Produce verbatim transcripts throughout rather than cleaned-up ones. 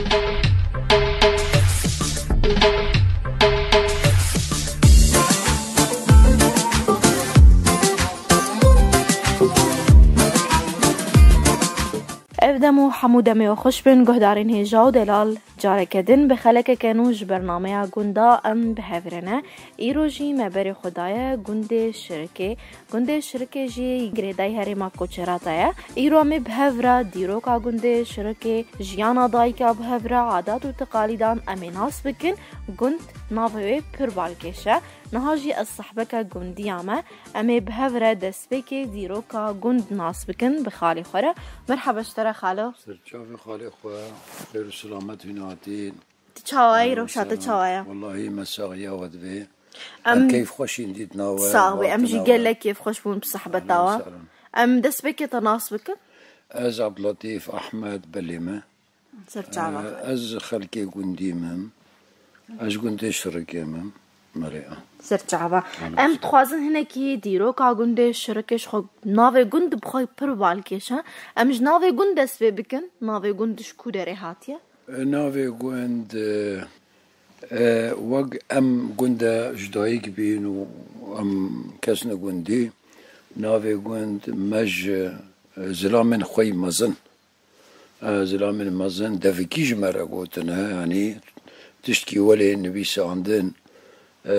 Ev dem û hemû demê we xweş bin, guhdarên hêja û delal. Careke din bi xelekeke nû ji bernameya Gunda em bi hev re ne. Îro jî me berê xwe daye gundê Şirikê. Gundê Şirikê jî girêdayî herêma Koçerata ye. Îro em ê bi hev re dîroka gundê Şirikê, jiyana dayika bi hev re, adat û teqalîdan em ê nas bikin. Gund navê wê pir balkêş e. Niha jî ez sahbeke gundiya me. Em ê bi hev re destpêkê dîroka gund nas bikin bi xalê xwe re. Merhaba ji te re xalo. Ser çavê xalê xwe, xêr û selamet hûn hatîn. Tu çawa yî, rewşa te çawa ye? Wellahî me saxiya we divê. Em Em keyf xweşîn dît nawe. Sax be, em jî gelek keyf xweş bûn bi sehbeta we. Em destpêkê te nas bikin. Ez Abdulletîf Ahmed belê me. Ser çava. Ee, ez xelkê gundî me. Ez ji gundê Şirikê me. Merê a. Ser çava. Em dixwazin hinekî dîroka gundê Şirikê ji xwe navê gund bi xwe pir balkêş e. Em ji navê gund dest pê bikin. Navê gund ji ku derê hatiye? Navê gund, e, e, wek em gunda ji dayik bîn û em kes ne gundî, navê gund me ji, e, zilamên xwe yî mezin, e, zilamên mezin devikî ji me re gotine, yanî tiştkî welê nivîsandin, e,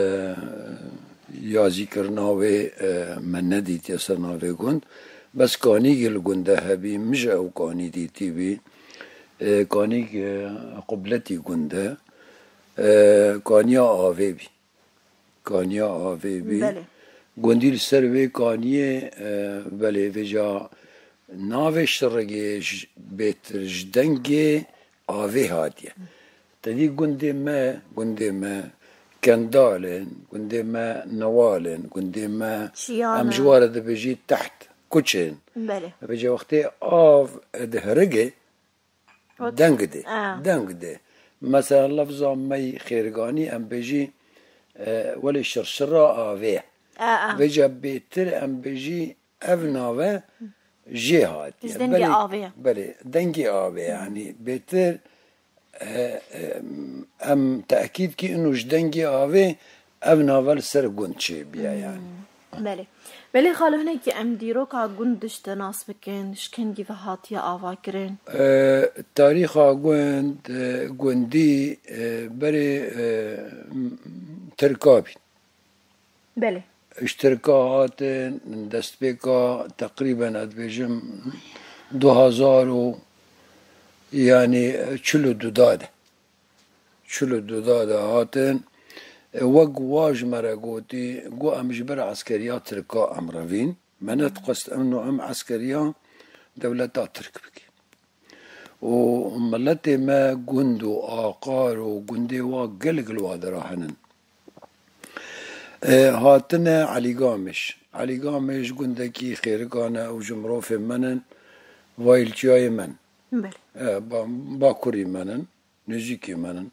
yazîkirina wê, e, me nedîtiye ser navê gund. Bes kanîgî li gund de hebî, min ji ew kanî dîtî bî. E, kanîg, e, qubletî gund e. E, kaniya avê bî. Kaniya avê bî. Belê. Gundî li ser wê kaniyê, e, belê, vêca navê Şirigê ji, bêtir ji dengê avê hatiye. Te dî gundê me, gundê me Kendal in, gundê me Newal in, gundê me, Şiyana. Em ji wa re dibêjî teht, kuçên. Belê. Vêca wextê av dihirige, deng dê. Ah. Deng dê. Mesela lefza me yî xêrganî em bêjî, e, welê şirşira avê ye. Ah, ah. Vêca bêtir em bêjî ev nave jê hatiye. Ji dengê avê ye. Belê, dengê avê ye. Yanî bêtir, e, e, em tekîd kî ino ji dengê avê ev nave li ser gund çêbiye yani. Hmm, belê. Belê xalo, hinekî em dîroka gund ji te nas bikin, ji kengî ve hatiye avakirin? E, tarîxa gund, e, gundî, e, berê, e, m-, Tirka bîn. Belê. Ji Tirka hatin, destpêka teqrîben ez dibêjim du hazar û, yanî çil û du da de. Çil û du da de hatin. E, wek wa ji me re gotî, got, em ji ber eskeriya Tirka em revîn. Me nedixwest em no em eskeriya dewleta Tirk bikin. Û miletê me gund û aqar û gundê wa gelek li wa dera henin. E, hatine Elîgamêj. Elîgamêj gundekî xêrikan e û ji mirovê me nin, vayilçiyayê me nin. Belê. E, ba-, bakurî me nin. Nêzîkî me nin.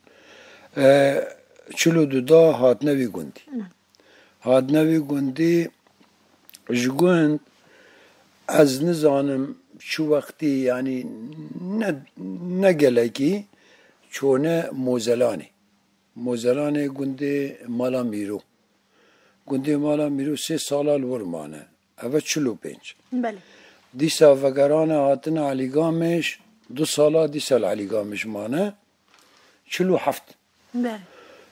E, çil û du da hatine vî gundî. Hı. Hatine vî gundî, ji gund ez nizanim çi wextî, yanî ne, ne gelekî çone Mozelanê. Mozelanê gundê Mala Mîro. Gundê Mala Mîro sê sala li wir mane. Ev e çil û pênc. Belê. Dîsa vegerane hatine Elîgamêj, du sala dîsa li Elîgamêj mane. Çil û heft. Belê.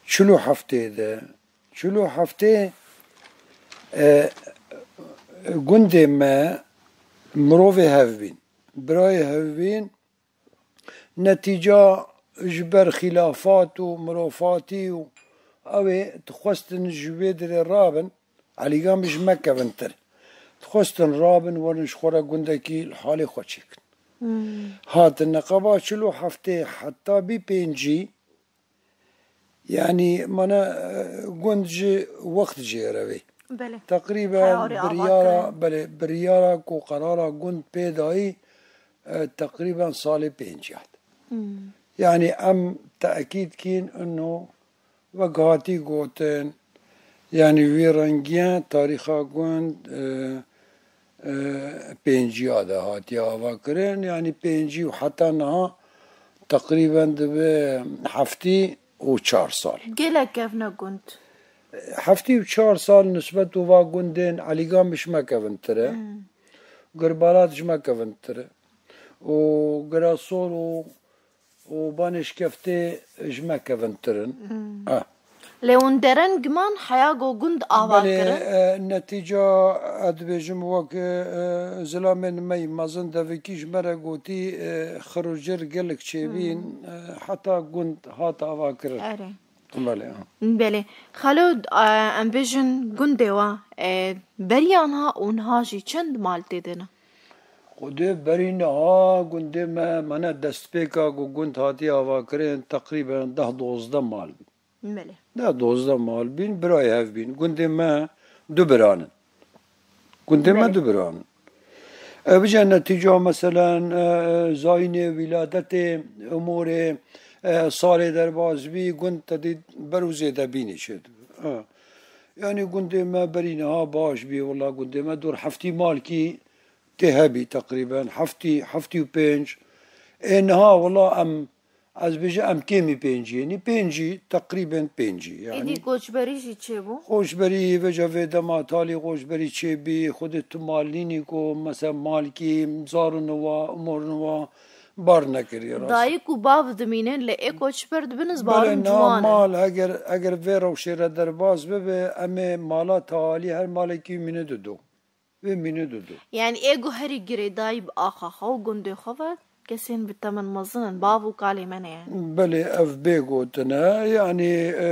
Çil û heftê de, çil û heftê, e, gundê me mirovê hev bîn. Birayê hev bîn, netîca ji ber xîlafat û mirofatî û ew ê dixwestin ji wê dirê rabin, Elîgamêj me kevintir. Dixwestin rabin, werin ji xwe re gundekî li halê xwe çêkin. Hmm. Hatin neqeba çil û heftê heta bî pêncî, yanî mana, e, gund ji wext jê re vê. Belê. Teqrîben biryara, belê, biryara ku qerara gund pê dayî, e, teqrîben salê pêncî hat. Hmm. Yanî em tekîd kîn ino Wek hatî gotin, yanî wî rengiye tarîxa gund, e, e, pênciya de hatiye avakirin, yanî pêncî û heta niha Teqrîben dibe heftî û çar sal. Gelek kevne gund. Heftî û çar sal nisbet û va gundên Elîgamî ji me kevintir e. Hmm. Girbalat ji me kevintir e. Û Girasor û, û Banêşkeftê ji me kevintir in. Hmm. Ah. Lê hûn derengiman heya go gund ava Belê, kirin? E, netîca, ez dibêjim wek, e, zilamên me yî mezin devikî ji me re gotî, e, xir û cir gelek çêbîn, Hmm. e, heta gund hat ava kirin. Erê. Belê, ha. Belê. Xalo, e, em bêjin gundê wa, e, beriya niha û niha jî çend mal tê de ne? Xwedê berî niha gundê me, mane destpêka ku gund hatiye avakirin, teqrîben deh dozdeh mal bî. Belê. Deh dozdeh mal bîn, birayê hev bîn. Gundê me du biran in. Gundê me Belê. du biran in. E, bice netîca, meselen, e, zayînê, wîladetê, umorê, e, salê derbas bî, gund te dî ber û zêdebînê çêdibe. Ha. Yanî gundê me berî niha baş bî, wela gundê me dor heftî malkî tê hebî teqrîben, heftî, heftî û pênc. Ê niha wela em, ez bêjim em kêmî pêncî, yanî pêncî, teqrîben pêncî, yanî. Êdî koçberî jî çêbû? Koçberî, vêca vê dema talî koçberî çêbî, xwedê tu mal nînî ku, mesela malkî, zarûn wa, umorûn wa bar nekiriye rast. Dayik û bav dimînin, lê ê koçber dibin, ez Belê, barim na ciwan e. mal, eger, eger vê rewşê re derbas bibe, em ê mala talî her malekî mîne dido. Vê mîne dido. Yani ê ku herî girêdayî bi axa xwe û gundê xwe ve kesên bi temin mezin in, bav û kalê me ne yani. Belê, ev bê gotine. Yani, e,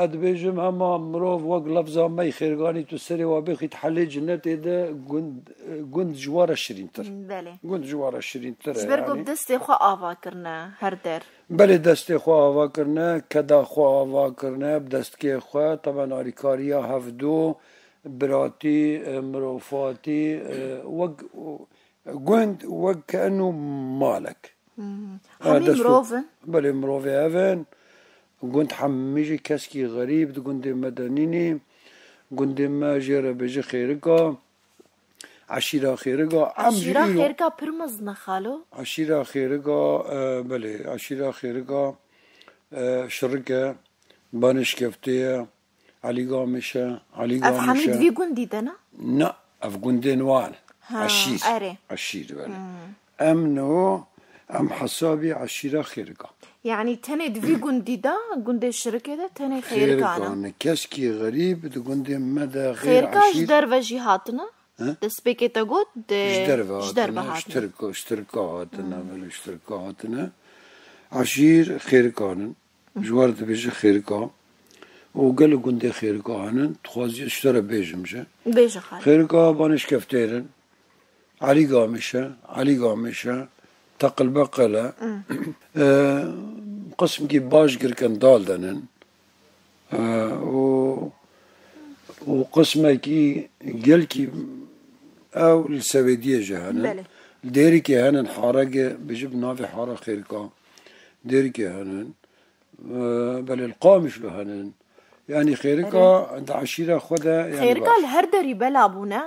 ez dibêjim hema mirov wek lefza me yî Xêrganî tu serê wa bixît helê cinetê de gund, e, gund ji wa re şirîntir. Belê. Gund ji wa re şirîntir e Ji ber ku yani. bi destê xwe ava kirine her der. Belê destê xwe ava kirine, keda xwe ava kirine, bi destkê xwe, teben alîkariya hevdu, biratî, e, mirovatî, e, wek, gund wek eno malek. Hmm. Ha, Hemî dest û mirov in? Belê mirovê ev in. Gund hemî jî keskî xerîb di gundê me de nînî. Gundê me jê re bêje Xêrika. Eşîra Xêrika. Em jî Eşîra îro Xêrika pir mezin e xalo? Eşîra Xêrika, e, belê, eşîra Xêrika, e, Şirike, Banê Şikeftê ye. Elî Gamiş e, Elî Gamiş e. Ev hemî di vî gundî de ne? Na, ev gundên wan. Ha, Eşîr. erê. Eşîr, belê. Hmm. Em no, em hesabî eşîra Xêrika. Yani tenê di vî gundî de, gundê Şirikê de tenê Xêrika ne? Xêrika ne. Keskî xerîb di gundê me de xêr Xêrika ji eşîr. derve jî hatine? He? Destpêkê te got, de, Ji derve ji derve hatine, ji hatine. Tirk-, ji Tirka hatine, Hmm. belê ji Tirka hatine. Eşîr Xêrika nin. Ji we re dibêje Xêrika. Û gelek gundê Xêrika henin. Dixwazî ez ji te re bêjim jî. Bêje xalê. Xêrika Banê Şikeftêr in. Elî Gamiş e. Elî Gamiş e. Teqil beqil e. Hmm. E, qismkî baş girkin dal denin. E, û, û qismekî gelkî ew li Sewêdiyê jî henin. Belê. Li Dêrikê henin, Harege, bêjim navê Hara Xêrika. Dêrikê henin. Ee, belê li Qamişlo henin. Yanî Xêrika Erê. di eşîra xwe de, yanî Xêrika baş. li her derî bela bûne?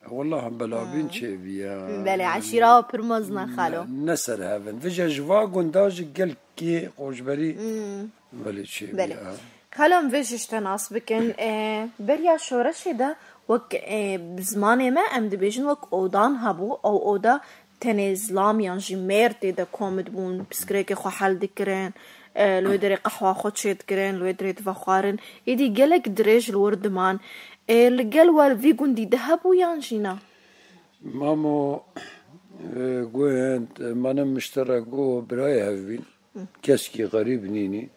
Wallah hem bela bîn Hmm. çêbî ya. Belê, eşîra pir mezin e xalo. Ne, ne ser hev in. Vêca ji va gunda jî gelkî qoçberî Hmm. belê çêbî Belê. ya. Xalo, em vê jî ji te nas bikin. E, beriya şoreşê de wek, e, bi zimanê me em dibêjin wek odan hebû. Ew oda tenê zilam yan jî mêr tê de komî dibûn, piskirekê xwe hel dikirin, e, li wê derê qehwa xwe çêdikirin, li wê derê divexwarin. Êdî gelek dirêj li wir diman. E, li gel we li vî gundî de hebû yan jî na? Mamo, e, gund, e, mane miştere go birayê hev bîn. Keskî xerîb nînî.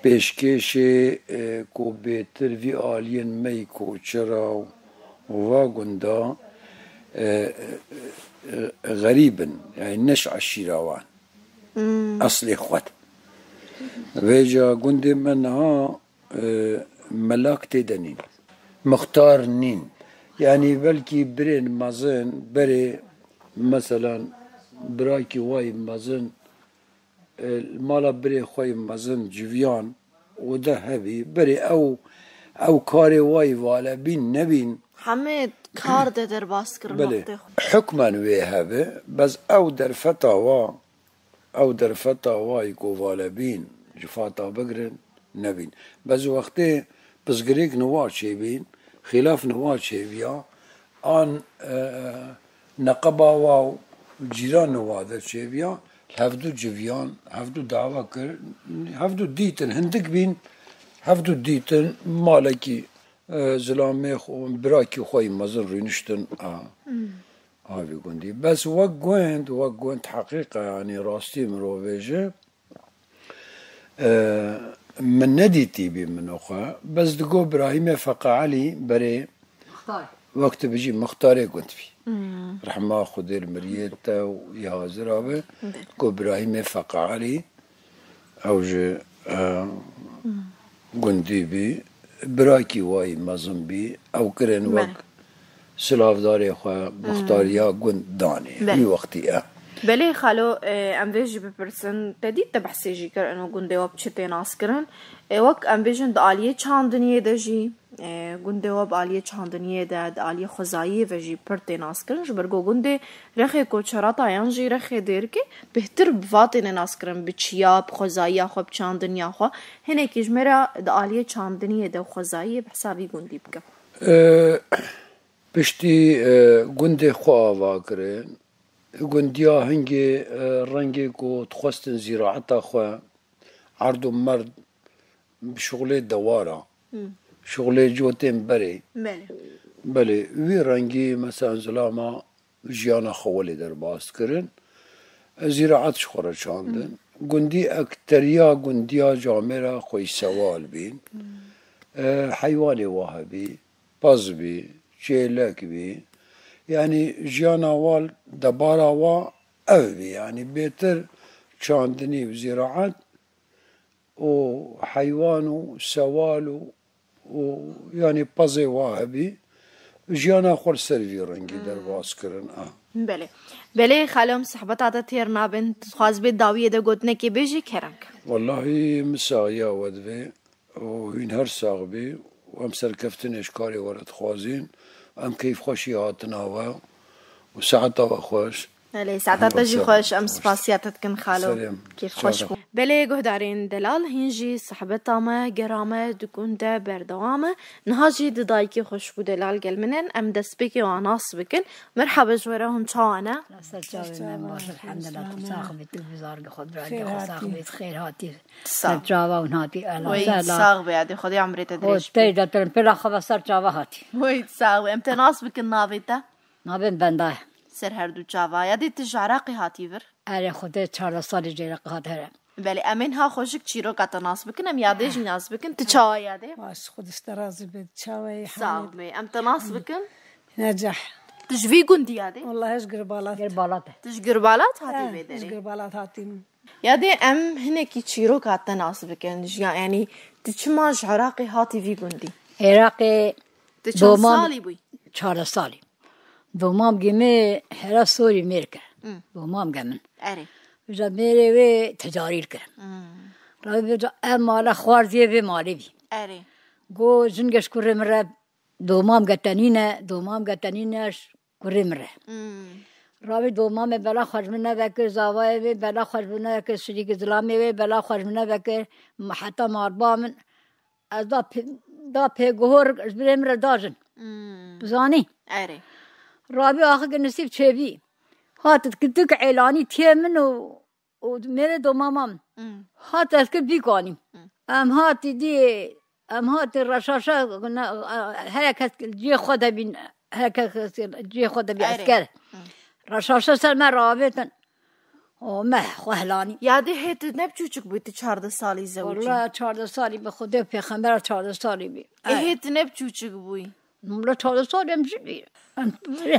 Pêşkêşê, e, ku bêtir vî aliyên me yî koçera û va gunda, e, e, e, xerîb in. Yani ne ji eşîra wan. Hmm. Eslê xwe de. Vêca gundê me niha, e, melak tê de nîn. Mixtar nîn. Yani belkî birên mezin, berê, meselan, birakî wayî mezin, e, mala birê xwe yê mezin civiyan û de hebî, berê ew, ew karê wayî valebîn nebîn. Hemê kar de derbas kirin Belê. wextê xwe. Hukmen wê hebe, bes ew derfeta wa Ew derfeta wayî ku valebîn, ji fata bigrin, nebîn. Bes wextê pizgirêk niwa çêbîn, xîlaf niwa çêbiya, an, e, neqeba wa û cîran niwa de çêbiya, hevdu civiyan, hevdu dawa kir, hevdu dîtin, hindik bîn, hevdu dîtin, malekî, e, zilamê xwe, birakî xwe yî mezin rûniştin a, a vî gundî. Bes wek gund, wek gund heqîqe, yanî rastî mirovê ji, e, min nedîtî bî min xwe. Bes digo Birahîmê Feqe Elî berê Muxtar. Wek tu bijî muxtarê gund bî. Rehma Xwedê li miriyê te û yê hazira be. Belê. Digo Birahîmê Feqe Elî, ew ji, e, gundî bî. Birakî wayî mezin bî. Ew kirin wek Belê. silavdarê xwe, muxtariya gund danê. Belê. Wî wextî e. Belê xalo, e, em vê jî bipirsin. Te dît te behsê jî kir, ino gundê we bi çi tê naskirin? E, wek em bêjin di aliyê çandiniyê de jî, e, gundê we bi aliyê çandiniyê de, di aliyê xwezayiyê ve jî pir tê naskirin. Ji ber ku gundê Rexê Koçerata yan jî Rexê Dêrikê bêhtir bi va têne naskirin, bi çiya, bi xwezayiya xwe, bi çandiniya xwe. Hinekî ji me re di aliyê çandiniyê de û xwezayiyê behsa vî gundî bike. E, piştî, e, gundê xwe ava kirin, gundiya hingê, e, rengê ku dixwestin zîraeta xwe erd û merd bi şixulê dewara, Hmm. şixulê cotên berê. Belê. Belê, wî rengî, mesela, zilama jiyana xwe welê derbas kirin. Zîraet ji xwe re çandin. Hmm. Gundî ekteriya gundiya camêra xwe yî sewal bîn. Hmm. E, heywanê wa hebî, pez bî, çêlek bî. Yanî jiyana wa, debara wa ev bî. Yanî bêtir çandinî û zîraet û heywan û sewal û, û yanî pezê wa hebî, jiyana xwe li ser vî rengî Hmm. derbas kirin. A. Belê. Belê, xalo, em sohbeta te têr nabin. Tu dixwazî bê dawiyê de gotinekê bêjî, kerem ke. Wellahî, min saxiya we divê û hûn her sax bî û em serkeftinê ji karê we re dixwazîn. Em keyfxweşî hatina we û saeta we xweş. Belê, saeta te jî xweş, em spasiya te dikin xalo. Kêf xweş bû. Belê guhdarên delal, hîn jî sohbeta me, gera me di gund de berdewam e. Niha jî di dayikê xweş bû delal gel min in, em destpêkê wan nas bikin. Merhaba ji we re, hûn çawa ne? Ser çavê me baş, elhamdulillah, tu sax bî, tu bizargê xwe, birayê xwe sax bî, xêr hatî. Ser çava hûn hatî, elhamdulillah. Wey, sax bî, yadê Xwedê emrê te dirêj bike. Tey de tirim, pêla xwe ve ser çava hatî. Wey, sax bî, em te nas bikin navê te? Navê min Benda ye. Ser her du çava. Yadê tu ji Iraqê hatî vir? Erê, Xwedê çardeh salî ji Iraqê hat here. Belê, em ê niha xweşik çîroka te nas bikin, em yadê jî nas bikin. Tu çawa yadê? Baş, Xwedê ji te razî be. Çawa yî, Sax halê? Bê. Em te nas bikin. Neceh. Tu ji vî gundî yadê? Wallahî ji Girbalat. Girbalat e. Tu ji Girbalat hatî vê derê? Ji Girbalat hatîm. Yadê em hinekî çîroka te nas bikin. Ji ya, yanî tu çima ji Iraqê hatî vî gundî? Iraqê Tu çend salî bûyî? Çardeh salî. Domamgê me hera sorî mêr kir. Hmm. Domamge min. Erê. Vêca mêrê wê tecarî kir. Hmm. Rabê vêca ev mala xwarziyê vê malê bî. Erê. Go jingê ji kurê min re domamge te nîne, domamge te nîne ji kurê min re. Hmm. Rabê domamê bela xwe ji min nevekir, zavayê wê bela xwe ji min nevekir, şirîkê zilamê wê bela xwe ji min nevekir, heta malba min. Ez da pê-, da pêguhor ji birê min re da jin. Hmm. Bizanî? Erê. Rabî axir ki nisîb çêbî. Hat ki tu ki êlanî tiyê min û, û mêrê domama min. Hmm. Hat ez ki bîk anîm. Hmm. Em hatî dî, em hatî reşaşa, ne, her kes cihê xwe de bîn, her kes cihê xwe de bî Erê. esker. Hmm. Reşaşa ser me ravêtin. O me xwe helanî. Yadê hê tu ne bi çûçik bûyî, tu çardeh salî zewicî? Walla çardeh salî bi Xwedê û pêxembera çardeh salî bî. Ê hê tu ne bi çûçik bûyî? Walla çardeh salî em jî bî. Em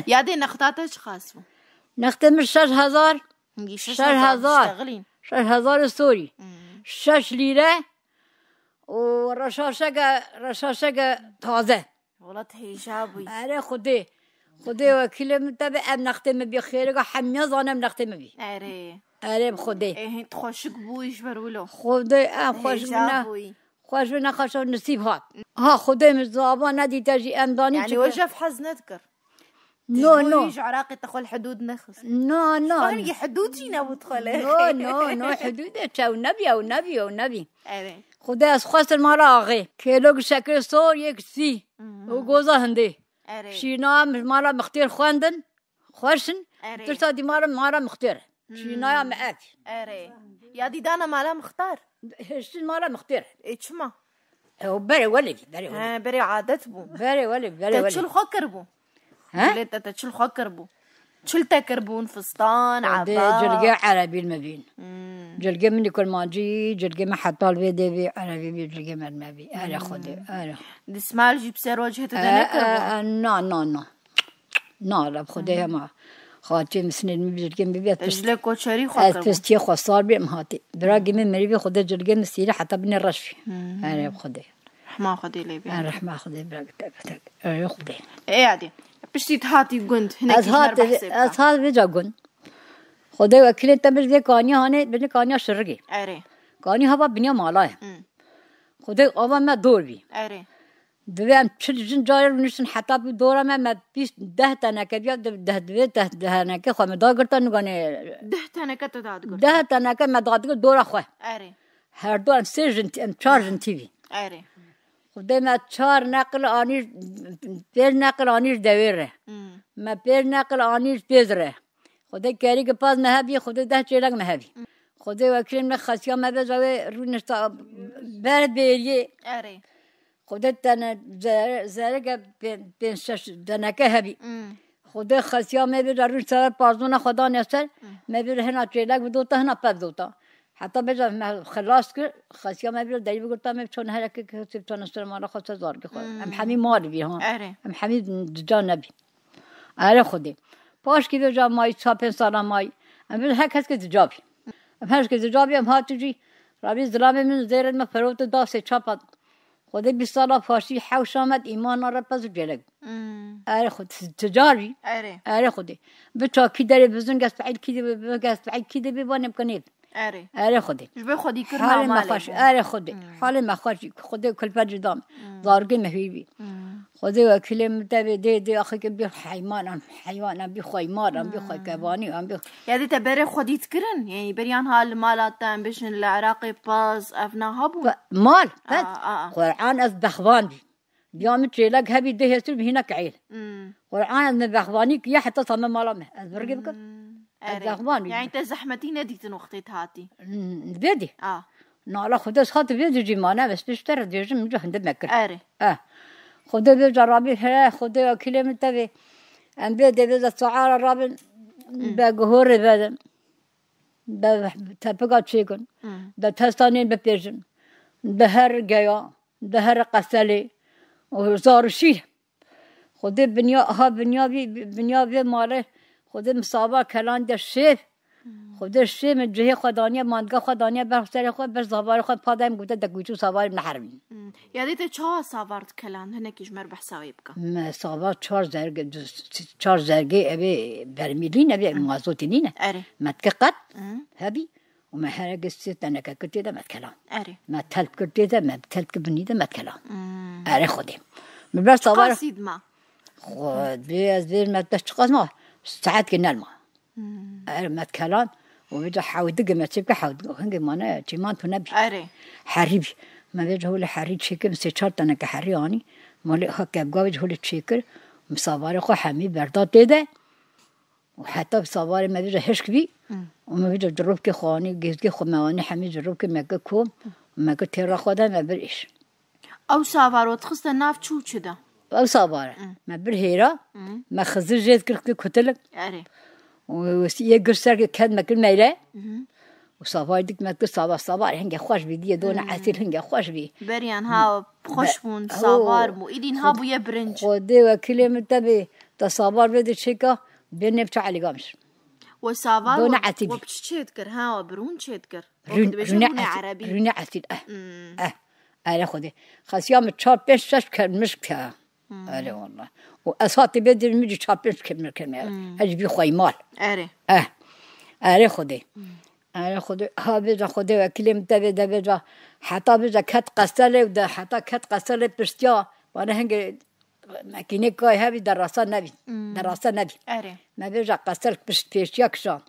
Yadê nexta te çiqas bû? Nextê min şeş hezar. Hingî şeş hezar, şeş hezar. Şeş hezar sorî. Hmm. Şeş lîre û reşaşeke, reşaşeke taze. Wela tu hêja bûyî. Erê Xwedê. Xwedê wekîlê min te be, ev nextê min bî, xêrika hemiya zane ev nextê min bî. Erê. Erê bi Xwedê. Ê, hîn tu xweşik bûyî ji ber wilo. Xwedê, em xweş Hêja bûne. bûyî. Xweş bûne, xweş û nisîb hat. Ha Xwedê min zava nedîte jî em danî Yanî çi we ke- jev hez nedikir? No, no. Ji Iraqê te xwe li hidûd nexist. No, no. Xwe hingî hidûd jî nebû dixwe lê. No, no, no, hidûdê çew nebî, ew nebî, ew nebî. Evet. Xwedê ez xwestin mala axê. Kêlok şekir sor, yek sî. Mhm. Û goza hindê. Evet. Şîna mala mixtêr xwendin. Xweş in. Erê. Tirsa dî mala, mala mixtêr. Hmm. Şînaya me ev. Erê. Ya dî dana mala mixtar? Hiştin mala mixtêr. Ê, çima? E, o berê welê dî, berê welê. He, berê adet bû. Berê welê, berê welê. Te çil xwe kirbû? He? Dilê te, te çil xwe kirbû? Çil te kirbûn, fistan, eba. Cilgê erebî li me bîn. Hmm. Cilgê min dî kurmancî, cilgê min heta li vê dê vê erebî bî, cilgê me li me bî. Erê Xwedê, erê. Dismal jî bi ser rojê te de nekirbû? E, e, e, na, na, na. Na, li Xwedê hema. Xatiyê min sinên min bilgên bibê. Te ji lê koçerî xwe kirbû. Ez pistiyê xwe sar bêm hatî. Biragî min mirî bî Xwedê cilgê min sîrî heta binê reş bî. Hmm. Erê Xwedê. Rehma Xwedê lê bê. Erê rehma Xwedê biragî te bitek. Erê Xwedê. Ê adê. Piştî tu hatî gund, hinekî ji me re behsê bike. Ez hat vêca gund. Xwedê wekîlê te min ji vê kaniya hanê, binê kaniya şirigê. Erê. Kanî hava biniya mala ye. Hmm. Xwedê ava me dor bî. Erê. Divê em çil jin carê rûniştin heta bi dora me, me bîst, deh teneke biya, di-, deh divê, deh, deh teneke xwe me dagirta, nû ganê Deh teneke te dadgirta? Deh teneke me dadgir dora xwe. Erê. Her du em sê jin, em çar jin tî bî. Erê. Xwedê me çar neqil anî, pênc neqil anî ji dewê re. Hmm. Me pênc neqil anî ji pêz re. Xwedê kerî ki paz me hebî, Xwedê deh çêlek me hebî. Xwedê wekîlê min xesiya me bêja wê rûnişta ber bêriyê. Erê. Xwedê tene zere-, zereke pê-, pênc şeş deneke hebî. Hmm. Xwedê xesiya me bêja rûnişta ber pazdona xwe danê ser, Hmm. me bêja hina çêlek bi dota, hina pev dota. Heta bêja me xilas kir, xesiya me bêja derî bigirta me, çon hereke kesê çon ser mala xwe ser zargê xwe. Em Hmm. hemî mal bî ha. Erê. Em hemî di can nebî. Erê Xwedê. Paşkî vêca mayî, çar pênc sala mayî. Em vê her kes ke dica bî. Em her kes dica bî, em hatî jî. Rabî zilamê min zêrên me ferot da sê çapa. Xwedê bîst sala faşî hewş amet, îman re pez û gelek. Hmm. Erê Xwedê, ti-, ticar bî. Erê. Erê Xwedê. Bi çakî derê bizin, gestfeîl kî de bi, bi gestfeîl kî de bi, va nemkanê. Erê. Erê Xwedê. Ji bo xwedî kirina Halê me malê xweş, bû. Erê Xwedê. Hmm. Halê me xweş, Xwedê kulfet ji dam. Hmm. Zargê me hî bî. Hmm. Xwedê wekîlê min tevê dê, dê axike bî heywanan, heywanan bî xweymaran, bî Hmm. xwekevanî, an bî Ya dê te berê xwedî dikirin? Yanî beriyan ha li mala te em bêjin li Iraqê pez, ev na hebû? Pe-, mal, pez. A, a, a. Quran ez bexvan bî. Diya min çêlek hebî dê hêstir bi hîna keyl. Hmm. Quran ez me bexvanî kiye heta same mala me. Ez birgê bikim. Hmm. Ez Erê. bexvan bî. Yanî te zehmetî nedîtin wextê te hatî? Hmm, vê dî. A. Nala Xwedê sixat vê dî jî mane, ez pişt te re dêjim, min ca hinde me kir. Erê. Eh. Xwedê vê carabî, he, Xwedê wekîlê min tevê. Em vê dê vê de saara rabin, Hmm. be guhorê vedin. Be tepika çêkin. Hmm. Be testanên bipêjin. Be her geya. Di her qeselê û zar û şîr. Xwedê binya, ha binya vî, binya vê malê, Xwedê min sava kelan de şêv. Hmm. Xwedê şêv min cihê xwe daniye, mandiga xwe daniye ber serê xwe, ber savarê xwe, pa dayim gote de gûçû savarê min neheribîn. Hmm. Ya dê te çawa savar dikelan, hinekî ji me re behsa wê bike? Me savar çar zerge, çar zergê evê bermîlî ne, evê Hmm. mazotî nîne. Erê. Me dike qet, Hmm. hebî. û me hereke sê teneke kir tê de me dikelan. Erê. Me telp kir tê de, me telp kir binî de me dikelan. Hmm. Erê Xwedê. Min ber savar Qasî dima? Xwedê ez vê me te çiqas ma? Saet ki nelma. Hmm. Erê me dikelan û vê de hewdigi me çêbike hewdigi. Hingê mane çîman tune bî. Erê. Herî bî. Me vê de holê herî çêkir, sê çar teneke herî anî. Malê ha kevga vê de holê çêkir. Min savarê xwe hemî berda tê de. û heta savarê me vêca hişk bî, Hmm. û me vêca cirovkê xwe anî, gêzgê xwe me anî, hemî cirovkê me kir kom, me kir têra xwe de me bir êş. Ew savar we dixiste nav çi û çi de? Ew savare. Hmm. Me bir hêra, Hmm. me xizir jê dikir, kir kutilik. Erê. Û yê gir ser ket me kir meyle. Hmm. Û savar dik me kir savar, savar hingê xweş bî, diyê dona Hmm. esîl hingê xweş bî. Beriyan ha xweş Be-, bûn, o, savar bû. Îdîn ha Xwed-, bûye birinc. Xwedê wekîlê min te bê, te savar vê de çêka, bê nêvça Elî Gamîş. We savar Dona we, esîl. we bi çi çê dikir? Ha, we bi rûn çê dikir? We Rûn-, bi dibêje rûne rûnê esîl, erebî. rûne esîl, eh. Hmm. Eh. Erê Xwedê. Xesiya min çar, pênc, şeş kermiş ke. Hmm. Erê wallah. Û ez hatî bê dir min jî çar, pênc kermiş keme. Hmm. Ez bî xweymal. Erê. Eh. Erê Xwedê. Hmm. Erê Xwedê, ha vêca Xwedê wekîlê min te vê de vêca heta vêca ket qeselê û de heta ket qeselê piştiya. Bana hingê Mekînê kay hebî derasa nebî. Hmm. Derasa nebî. Erê. Me bêje qesel pişt pêşiya kişan.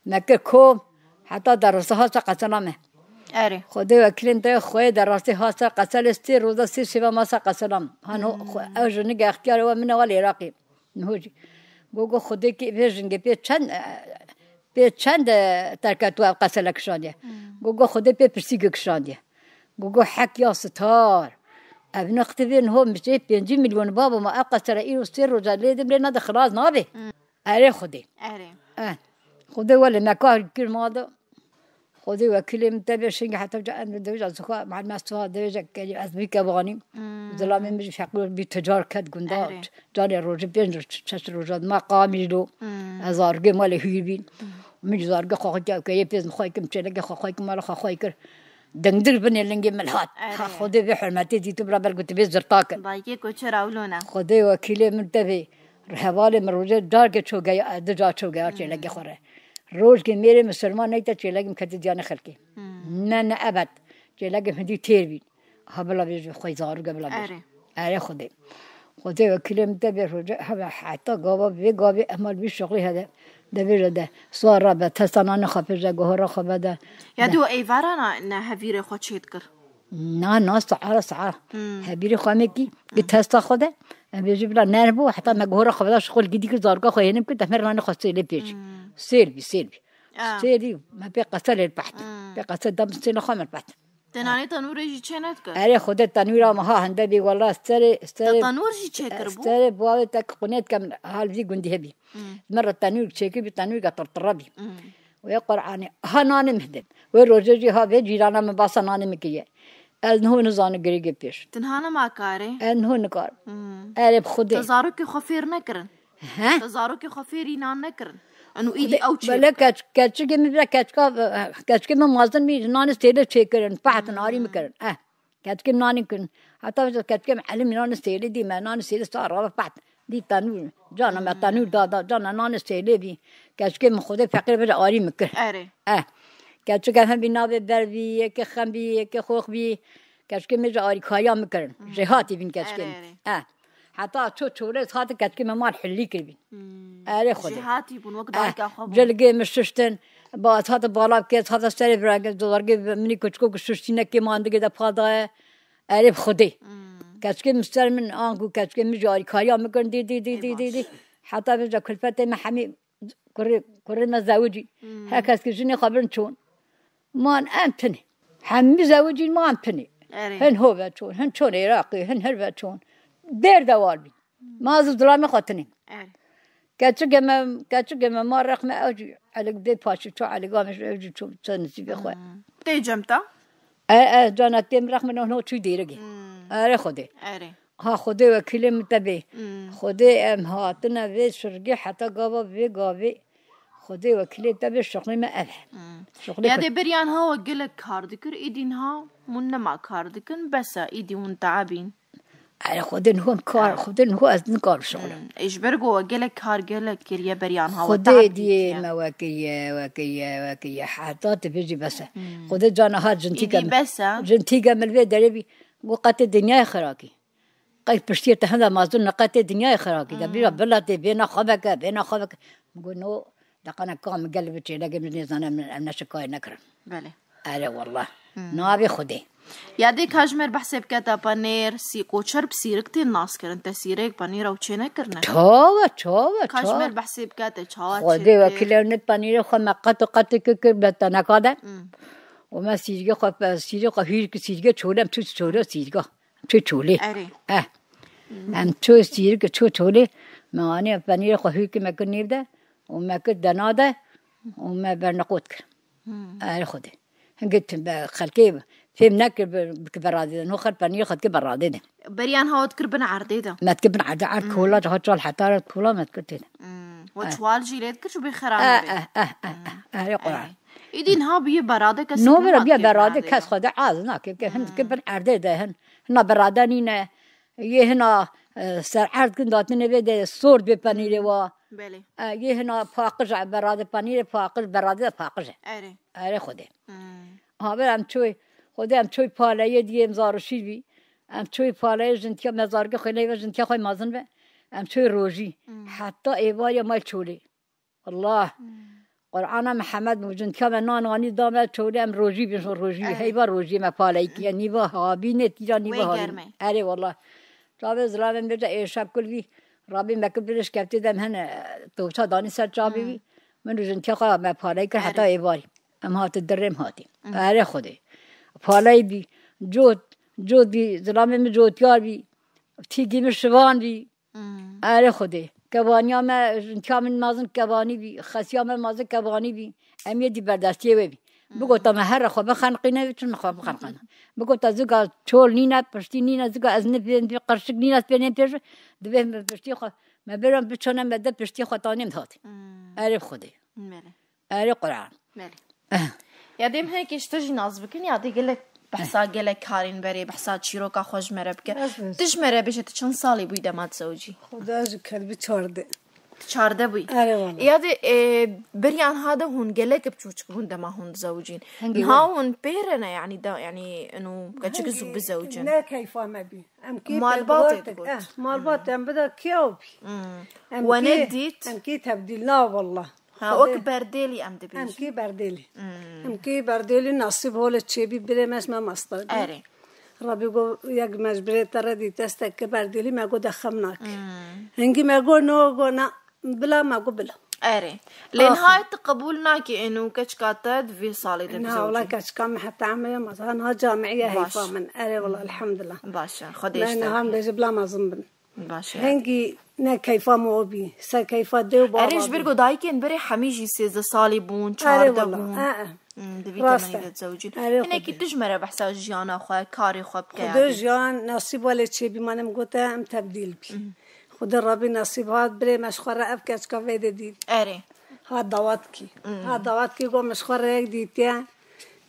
Me kir kom, heta derasa hasa qesela me. Erê. Xwedê wekîlên te xweyê derasê hasa qeselê sê roza sê şeva masa qesela me. Hano, hmm, xwe-, ew jinik extiyarê we min e, wa li Iraqê. Niho jî. Go, go, Xwedê kê vê jingê pê çend, e, pê çend, e, terketu ev qesele kişandiye. Hmm. Go, go, Xwedê pê pirsî kişandiye. Go, go, hek ya sitar. Ev nextê vê niho mijê pêncî milyon babo ma ev qesele îro sê roja lê dim lê nade xilas nabe. Hmm. Erê Xwedê. Erê. Eh. Xwedê wele me kar kir ma de. Xwedê wekîlê min te bê şingî heta ca em dewêja zixwa, malum ez tuha dewêja kerî, ez bî kevanî. Hmm. Zilamê min jî feqîr bî, ticar ket gunda. Erê. Canê rojê pênc roj, şeş roja dima qamî lo. Hmm. Ez zargê malê hûr bîn. Hmm. Min jî zargê xwe xwe kewkeyê pêz min xwe kim çêlekê xwe xwe kim mala xwe xwe kir. Dingdir binê lingê min hat. Erê. Ha Xwedê vê hurmetê dî tu bira ber gotibê zirta kin. Dayikê koçer awlona. Xwedê wekîlê min te bê. Hevalê min rojê carkê ço geya, du car ço geya çêlekê xwe re. Rojkê mêrê misilman neyte çêlekê min kete diyane xelkê. Hmm. Ne, ne ebed. Çêlekê min dî têr bîn. Ha bila bêje xwe zarûke bila bêje. Erê. Erê Xwedê. Xwedê wekîlê min te bê rojê, hebe heta gava vê gavê emal bî şixlê hede. De bêje de. Suar rabe, testa nanê xwe pêje, gohora xwe bede. Ya de. Dû êvara na, ne hevîrê xwe çêdikir. Na, na, saara, saara. Hmm. Hebîrê xwe me kî, bi testa xwe de, em bêjî bila nerm bû, heta me gohora xwe veda şixul gidî kir, zarga xwe hênim kir, te me ranê xwe sêlê pêş. Hmm. Sêl bî, sêl bî. Ah. Sêlî, me pê qese lê peht. Hmm. Pê qese dam sêla xwe me peht. Te nanê tenûrê jî çê nedikir? Erê, xwedê tenûra me ha hende bî, wela serê, Te serê, tenûr jî çêkir bû? Serê bavê te ki qunêt kem hal vî gundî hebî. Hmm. Me re tenûr çêkir bî, tenûrka tirtire bî. Hmm. Wê Qur'anê. Ha nanê min hidin. Wê rojê jî ha vê cîrana min basa nanê min kiriye. Ez niho nizanim girêgê pêş. Tinha nema karê? Ez niho nikarim. Hmm. Erê bi Xwedê. Te zarokê xwe fêr nekirin? He? Te zarokê xwe fêrî nan nekirin? Eno îdî ew çê Bele bikin. Keç-, keçikê min bira keçika, keçikê min mazin bî nanê sêlê çêkirin. Paht narî min kirin. Eh. Keçikê min nanî kirin. Heta vêca keçikê min elim nanê sêlê dî me, nanê sêlê sa rave peht. Dî tenûr. Cana me tenûr da da, cana nanê sêlê bî. Keçikê min Xwedê feqîr bêje arî min kir. Erê. Eh. Keçikê hem bî navê ber bî, yekê xem bî, yekê xox bî. Keçikê min ji arîkariya min kirin. Jêhatî bîn keçikê Erê, min. Erê. Eh. Heta ço çolê hate keçikê min mal hillî kiribîn. Hmm. Erê Xwedê. Jêhatî bûn, wek Eh, dayika xwe bûn. Cilgê min şiştin. Ba, ez hate bala bike, ez hate serê virage, zargê minî kuçko ku şiştînekê mandigê de pa daye. Erê bi Xwedê. Hmm. Keçikê min ser min, anku keçikê min jî arîkariya min kirin, dî, dî, dî, Ê dî, dî, baş. Dî. Heta vêca kulfetê me hemî kurê, kurê me zewicî. Hmm. Her kes ki jinê xwe birin çûn. Man em tinê. Hemî zewicîn man tinê. Erê. Hin ho ve çûn, hin çûn Iraqê, hin her ve çûn. Dêr dewar bîn. Ma ez û zilamê xwe tinê. Erê. Keçikê me, keçikê me ma rexme ew jî elik bê paşî çû, elik amê ew jî çû ser nisîbê xwe. Hmm. Tê cem te? E, e, cana têm rexme no, no çû dêrigê. Hmm. Erê Xwedê. Erê. Ha Xwedê wekîlê min te bê. Hmm. Xwedê em hatine vê şirgê heta gava vê gavê. Xwedê wekîlê te bê şixulê me ev e. Hmm. Şixulê Ya xwe- dê beriyan ha we gelek kar dikir, îdî niha hûn nema kar dikin, bes e, îdî hûn teebîn. Erê Xwedê niho kar, Xwedê niho ez nikarim şixulim. Hmm. Ê ji ber ku we gelek kar gelek kiriye beriyan ha we Xwedê teeb diyê dîtiye. Me wekiriye, wekiriye, wekiriye. Heta tu bêjî bes e. Hmm. Xwedê cana ha cintîke Îdî min. Bes e. Cintîke min vê derê bî. Got qetê dinyayê xirakî. Qey piştiyê te henda mazûn ne qetê dinyayê xirakî de. Hmm. Bîra bila tê bêna xwe veke, bêna xwe veke. Min got no, deqana ka min gel bi çêlekê min nêzane min em neşikayê nekirin. Belê. Erê wallah. Hmm. Navê Xwedê. Ya dê ka ji me re behsê bike te penêr, sî-, koçer bi sîrik tên nas kirin. Te sîrek penîra ew çê nekirine? Çawa, çawa, Ka ji çawa? Me re behsê bike te çawa çê Xwedê dikir? Wekîl ew ne penîrê xwe me qet û qet kir, kir bi teneka de. Hmm. Û me sîrgê xwe, sîrê xwe hîr ki sîrgê çolem çû çolê sîrga. Çû çolê. Erê. Eh. Hmm. Em çû sîrgê çû çolê. Me anî penîrê xwe hîr ki me kir nêv de. Û me kir dena de. Û me berneqot kir. Hmm. Erê Xwedê. Hingê tim be xelkê fêm nekir bi, bi ki beradê de. No xelk penîrê xwe dikir beradê de. Beriyan ha we dikir bin erdê de. Me dikir bin erdê, erd Hmm. kola, ha çal heta erd kola me dikir tê de. Hmm. We Eh. çwal jî lê dikir, ji bê xera Eh, nabê. Eh, eh, eh, Hmm. eh, eh, ya Quran. Eh. Îdî niha bûye berade, kesek No, bira nima biya dikir beradê, beradê kes de. Xwedê az nake, ke hin Hmm. dikir bin erdê de hin. Hina berade nîne. Yê hina, e, ser erd kin datine vê de sor dibê penîrê wa. Belê. E, yê hina paqij e, berade penîrê paqij, berade de paqij e. Erê. Erê Xwedê. Hmm. Ha, ber em çoy, Xwedê em çoy paleyê diyê em zaroşî bî. Em çûyî paleyê jintiya mezargê xwe neyve jintiya xwe mezin be. Em çûyî rojî. Heta êvariya me çolê. Wallah. Qur'ana Mihemed bû, jintiya me nan anî da me çolê, em rojî bin, rojî, heyva rojî me paleyî kiriye, nîva habî nê tîra, nîva habî. Erê wallah. Çavê zilamê min bêje êşeb kul bî, Rabî me kir birêj keftê dem hene, toça danî ser çavê wî. Min û jintiya xwe me paleyî kir heta êvarî. Em hati dirê em hatî. Erê Xwedê. Paleyî bî, cot, cot bî, zilamê min cotiyar bî, tîgî min şivan bî. Erê Xwedê. Kevaniya me, jintiya min mezin kevanî bî, xesiya me mezin kevanî bî. Em yê dî berdestiyê wê bî. Bigota me here xwe bixenqîne, çin xwe bixenqîne. Bigota zika çol nîne, piştî nîne, zika ez nipên, qirşik nîne, ez pê nêm pêş, divê min piştî xwe, me bêran biçone me de piştî xwe tanêm dihat. Erê Xwedê. Erê Quran. Belê. Ya dê em hinekî ji te jî nas bikin, ya dê gelek behsa gelek karên berê, behsa çîroka xwe ji me re bike. Bes, bes. Tu ji me re bêje, tu çend salî bûyî dema dizewicî? Xuda ji ker bi çardeh. Tu çardeh bûyî. Erê wala. Ya dê, e, beriya niha de hûn gelek biçûçik bûn dema hûn dizewicîn. Hingî Niha we? Hûn pê re ne, yanî da, yanî ino keçik zû bizewicin. Ne keyfa me bî. Em kî Malbatê pêdawar digot. Eh, malbat em bida kiyaw bî. Hmm. Em We kî, nedît? Em kî tebdîl na wala. Ha, Xwedê wek berdêlî em dibêjin. Em kî berdêlî. Hmm. Em kî berdêlî nasîb holê çêbî birê me ji me mastar bî. Erê. Rabî go yek me ji birê te re dît, destek ke berdêlî me go de xem nake. Hmm. Hingî me go no, go na, bila me go bila. Erê. Lê niha tu qebûl nakî êno keçika te di vê salê de bizewicî. Na, wala keçika min heta emrê me, ha niha camiye heyfa min. Erê wala, elhamdulillah. Baş e. Xwedê ji te. Me niha bêje bila mezin bin. Baş e. Hingî ne keyfa me o bî. Ser keyfa dê û baba bî. Erê ji ber ku dayikên berê hemî jî sêzdeh salî bûn, çardeh bûn. Erê wala. Ee. Hmm, di vî temenî de dizewicîn. Erê Xwedê. Hinekî tu ji me re behsa jiyana xwe, karê xwe bike. Xwedê jiyan nasîb welê çêbî, manem gote em tebdîl bî. Xwedê Rabî nasîb hat birê me ji xwe re ev keçika vê de dît. Erê. Ha dawat kî. Ha dawat kî go min ji xwe re yek dîtiye.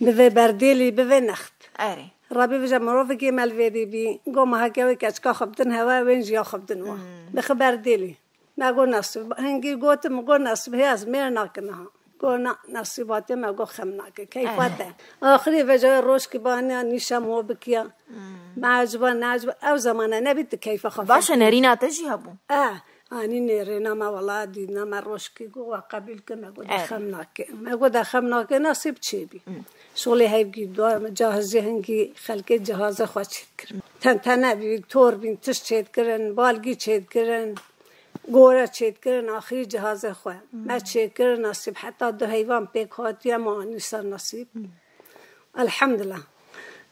Bivê berdêlî, bivê next. Erê. Rabî vije mirovekî me li vê dî bî. Go me heke wê keçika xwe bidin hewe, wên jiya xwe bidin we. Bixi berdêlî. Me go nasib. Hingî gotim, go nasib hê ez mêr nakin ha. Go na, nasîbatê me go xem nake. Keyfa te. Axirî veca rojkî baniya nîşa mo bikiya. Me eciba, ne eciba. Ew zamane nebî tu keyfa xwe Baş e, nerîna te jî hebû. Eh, anî nêrêna me wala dîdna me rojkî go we qebîl ke me go de xem nake. Me go de xem nake nasîb çêbî. Şolê hevgî dua me cahizê hingî xelkê cihaze xwe çêdikir. Tentene bî, tor bîn, tişt çêdikirin, balgî çêdikirin. Gore çêdikirin axirî cihazê xwe. Me çêkir nasîb heta du heyvan pêk hatiye me anî ser nasîb. Elhamdulillah.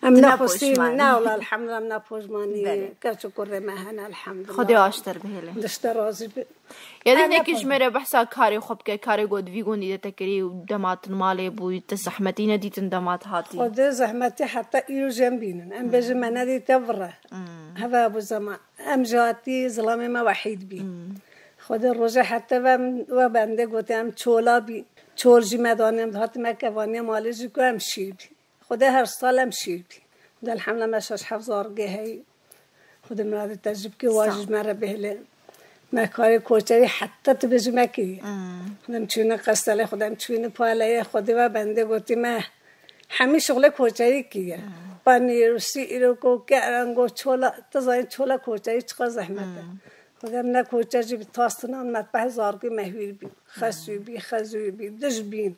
Em ne xwestîn, ne wala elhamdulillah, em ne pojmanî keç û kurê me hene elhamdulillah. Xwedê aşter bihêle. Dişte razî bi. Ya dî ne ki ji me re behsa karê xwe bike, karê ku di vî gundî de te kirî û dema tu malê bûyî, te zehmetî nedîtin dema tu hatî? Xwedê zehmetî heta îro jî em bînin. Em bêjin me nedîte vire. Heve bû zeman. Em ji hatî zilamê me wehîd bî. Xwedê rojê hete ve em, we bendê gote em çola bî. Çol jî me danê em dihatî me kevaniya malê jî ku em şîr bî. Xwedê her sal em şîr bî. Xwedê elhamdulillah me şeş heft zargê heyî. Xwedê miradê te jî bikî, wa jî ji me re bihêle. Me karê koçerî heta tu bêjî me kiriye. Xwedê em çûyîne qestelê, xwedê em çûyîne paleyê, xwedê we bendê gotî me. Hemî şixulê koçerî kiriye. Panîr û sîr û koke, erengo, çola, tu zanî çola koçerî çiqas zehmet e. Xwedê em ne koçer jî bi tastinan me peh zargî me hûr bî. Xesû bî, xezû bî, dij bîn.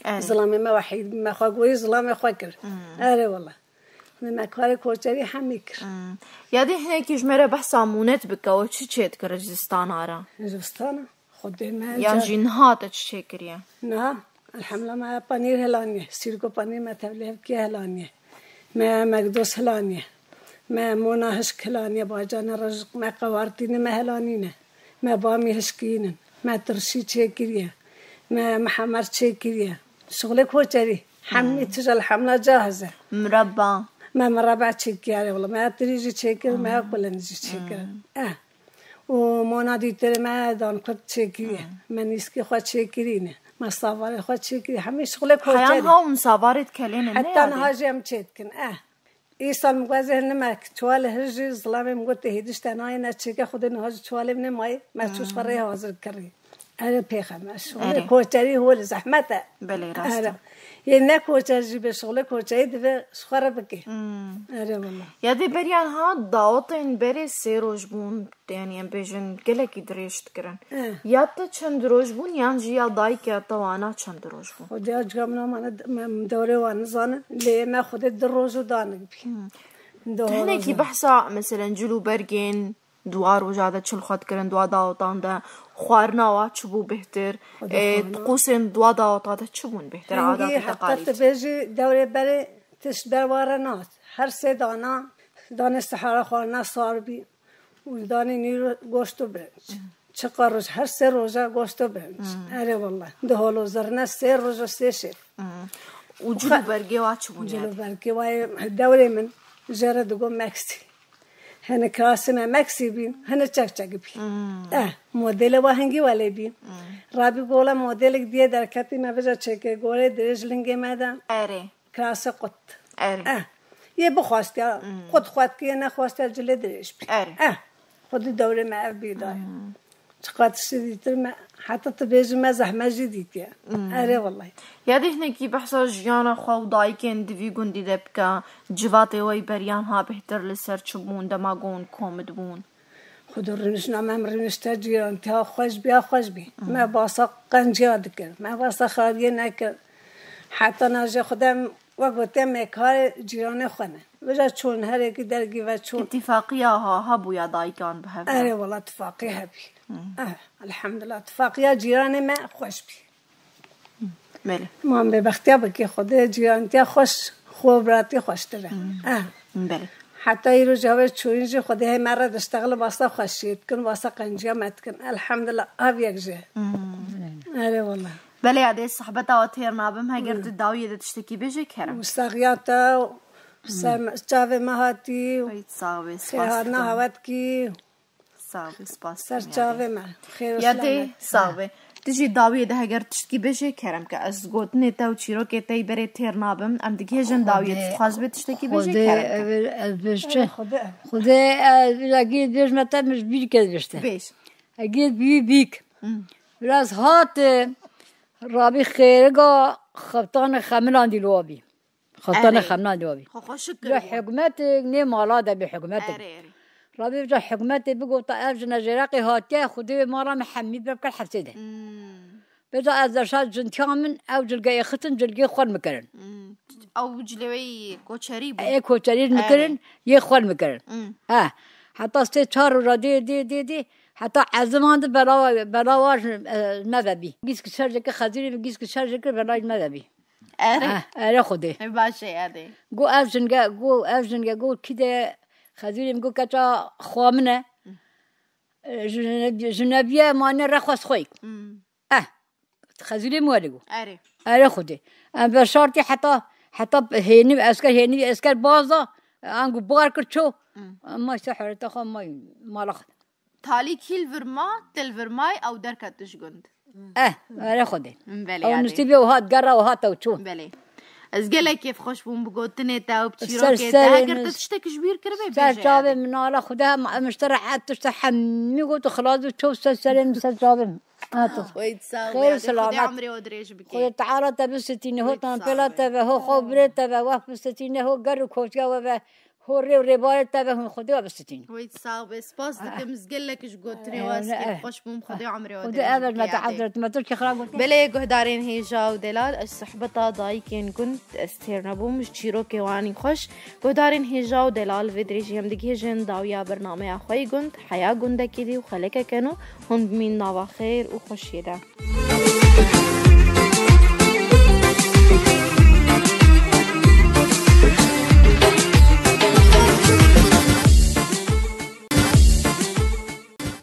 Erê. Zilamê me wehîd bî, me xwe gorî zilamê xwe kir. Erê wela. Me karê koçerî hemî kir. Ya dê hinekî ji me re behsa mûnet bike, we çi çê dikir ji zistana re? Ji zistana? Xwedê me Yan ca- jî niha te çi çêkiriye? Niha, elhamdulillah, me panîr helaniye. Sîrko panîr me tevlê hevkiye helaniye. Me megdos helaniye. Me mona hişk helaniye, bacane rejiq me qewartîne me helanîne. Me bamî hişkînin. Me tirşî çêkiriye. Me mihemer çêkiriye. Şixulê koçerî. Hemî tij elhamdulillah cahiz e. Mireba. Me mireba çêkiriye, wela me tirî jî çêkir, me kulin jî çêkir. Eh. Û mona dîtirê me dankut çêkiriye. Me nîskî xwe çêkirîne. Me savarê xwe çêkiriye. Hemî şixulê koçerî. Heyan ha hûn savarê dikelêne, ne Heta yadê? Niha jî em çêdikin. Eh. Îsal min got ez ê hilnim, me çuwalê hil jî zilamê min got, "Hêdî ji te nayê ne çêke, Xwedê niha jî çuwalê min ê mayê, me çû ji xwe rê hazir kirî." Erê pêxemeş. Erê. Holê koçerî holê zehmet e. Belê, rast e. Erê. Yê ne koçer jî bê şixulê koçerî divê ji xwe re bike. Hmm. Erê wela. Ya dê beriyan ha dawetên berê sê roj bûn, yanî em bêjin gelekî dirêj dikirin. Eh. Ya te çend roj bûn yan jî ya dayika te wana çend roj bûn? Xwedê ya cika min amane, em dewrê wan nizanin, lê me xwedê du roj û danik bî. Hmm. Hinekî behsa, meselen, cil û bergên, Di wa roja de çi li xwe dikirin, di wa dawetan de xwarina wa çi bû bêhtir? Ê, tiqûsên di wa daweta de çi bûn bêhtir? Hingî adat û heta teqalîd. Tu bêjî dewrê berê tişt ber wa re nas. Her sê dana, danê sihara xwarina sar bî û danê nîro goşt û birinc. Çiqa roj, her sê roja goşt û birinc. Erê wele. Di holo zirne sê roj û sê şev. Û cil û bergê wa çi bûn? Cil û bergê wa yê dewrê min jê re digo meksî. Hene kirasê me meksî bîn, hene çekçek bî. Eh, modelê wa hingî welê bî. Rabî gola modelek diye derketî me vêca çêke gorê dirêj lingê me de. Erê. Kirasê qut. Erê. Eh, yê bixwastiya qut xwe dikê, yê nexwastiya cilê dirêj bî. Erê. Eh, xwedî dewrê me ev bî daye. Çiqas tiştê dîtir me, heta tu bêjî me zehmet jî dîtiye. Erê wellahî. Ya dê hinekî behsa jiyana xwe û dayikên di vî gundî de bike, civatê we yî beriyan ha bêhtir li ser çi bûn, dema ku hûn kom dibûn? Xwedê rûniştna me, em rûnişte cîrantiya xweş bî, ya xweş bî. Me basa qenciya dikir, me basa xariyê nekir. Heta na jê xwedê em wek gotiye mêkarê cîranê xwe ne. Vêca çûn, herekî dergî ve çûn. Îtîfaqiya ha, hebû ya dayikan bi hev re? Erê wela tifaqî hebî. Eh, elhamdulillah, tifaqiya cîranê me xweş bî. Belê. Mam bê bextiya bikê Xwedê cîrantiya xweş, xwe biratî xweştir e. Eh. Belê. Heta îro ji hev çûyîn jî Xwedê hê me re diştexilin, basa xweşiyê dikin, basa qenciya me dikin. Elhamdulillah, ev yek jê. Erê wela. Belê ya dê sohbeta we têr nabim, heger tu dawiyê de tiştekî bêjê kerem. Û saxiya te, ser me, çavê me hatî, Ay, sağ ol, spas xêrhatna dikim. Hewet kî. Sağ ol, spas dikim ya dê. Ser çavê me. Xêr û Ya dê, selamet. Sağ ol. Tu jî dawiyê de heger tiştekî bêjê kerem ke ez gotinê te û çîrokê te yî berê têr nabim. Em digihêjin dawiyê, tu dixwazibê tiştekî bêjê kerem ke. Xwedê, ez bêjçe. Xwedê. Xwedê, ez, ez agir bêjme te min ji bîr ke bêjte. Bêj. Agir bî bîk. Hmm. Biraz hat, e, Rabî xêriga xeftanê xemilan dî li wa bî. Xeftanê Erê. Xemilan dî wa bî. Xwe xweşik Li kiriye. Hikûmetê nê mala de bî hikûmetê. Erê, erê. Rabî vêca hikûmetê bigota ev jine jêreqê hatiye, Xwedê wê mala me hemî ber bikir hepsê de. Hmm. Vêca ez deşa cintiya min ew cilgeyê xitin, cilgê xwe mikirin. Hmm. Ew cileweyî koçerî bû. Ê koçerî Erê. Mikirin, yê xwe mikirin. Hmm. He. Heta sê çar roja dê, dê, dê, dê. Heta eziman di bela, bela wa ji, e, me ve bî. Gîsk şerjeke xezîrê min gîsk şerjeke bela ji me ve bî. Erê. Ah, erê Xwedê. Ê, baş e, erê. Got ev jinge, got ev jinge, got kî de Xezîrê min got keça xwa min e. E, ji, ji nebiye mane rexwest xwe yek. Hmm. Eh, Xezîrê min welê got. Erê. Erê Xwedê. Em veşartî heta, heta hênî esker, hênî esker baz da, ango bar kir ço. Hmm. Em may ser hereta xwe may mala xwe. Talî kî li vir ma, til vir may, ew derket ji gund. Eh, erê Xwedê. Belê, Ew erê. Nisîbê û hat gera û hat ew çû. Belê. Ez gelek kêfxweş bûm bi gotinê te û bi Ser çîrokê te. serê Heger min, te tiştek ji bîr kiribe, ser bêje çavê erê. Min ala Xwedê em, em ji te re et tişte hemî got û xilas û çû ser serê min ser çavê min. Ha, tu. Xwedê sağ ol, Xêr û erê. Xwedê selamet. Emrê we dirêj bike. Xwedê Teala te bistîne, ho Xwedê tan sağ pêla ol. Te be, ho xew birê te be, wef bistîne, ho ger û koçya we be. Ho rê û rêbarê te ve hûn Xwedê we bistitîn. Wê sağ be, spas dikim, ez gelek ji gotinê we ez kêfxweş bûm, Xwedê emrê we dirêj bike. Xwedê ev ez me te hezret me tu kî xira gotin. Belê guhdarên hêja û delal, ez sohbeta dayikên gund ez têr nebûm, ji çîrokê wanî xweş. Guhdarên hêja û delal, vê dirêjî em digihêjin dawiya bernameya xwe yî gund, heya gundekî dî û xelekeke nû, hûn bimîn nava xêr û xweşiyê de.